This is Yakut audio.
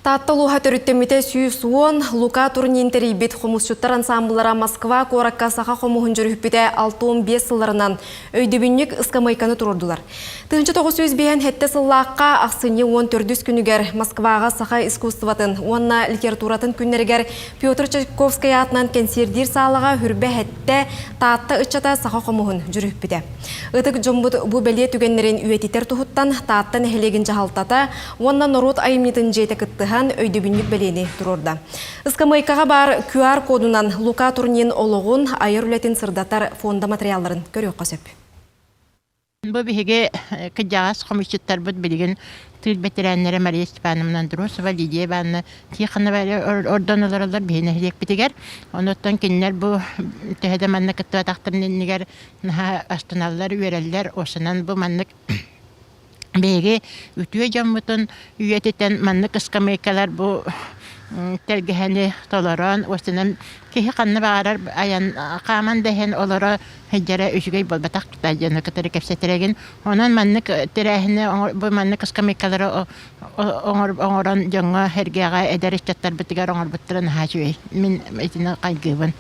Таатта улууһа төрүттэммитэ 110, Лука Турнин тэрийбит хомусчуттар ансаамбыллара Москва куоракка саха хомуһун дьүрүһүппүтэ 65 сылларынан өйдөбүнньүк ыскамыайканы туруордулар. 1957 сыллаахха ахсынньы 14 күнүгэр Москваҕа саха искусствотын уонна литературатын күннэригэр Петр Чайковскай аатынан кэнсиэрдиир саалаҕа Хүрбэ Хэттэ Таатта ыччата саха хомуһун дьүрүһүппүтэ. Ытык дьоммут бу бэлиэ түгэннэрин үйэтитэр туһуттан Таатта нэһилиэгин дьаһалтата уонна норуот айымньытын дьиэтэ кыттыһан өйдөбүнньүк бэлиэни туруорда. Ыскамыайкаҕа баар QR-кодунан Лука Турнин олоҕун, айар үлэтин сырдатар фонда материалларын көрүөххэ сөп. Бу биһиги кырдьаҕас хомусчуттарбыт билигин тыыл бэтэрээннэрэ Мария Степановна Андросова, Лидия Ивановна Тихонова ордон олороллор биһи нэһилиэкпитигэр. Онуттан кинилэр бу төһө да манна кыттыбатахтарын иннигэр наһаа астыналлар, үөрэллэр. Осынан бу маннык биһиги үтүө дьоммутун үйэтитэн маннык ыскамыайкалар бу тэлгэһэни толорон, осынан киһи ханна баҕарар айан хааман да иһэн олоро сылдьара үчүгэй буолбатах дьону кытары кэпсэтэрэгин. Онон маннык тэрээһини бу маннык ыскамыайкалары оҥорон дьоҥҥо, сэргэҕэ, эдэр ыччаттарбытыгар оҥорбуттара наһаа үчүгэй. Мин итини хайгыыбын.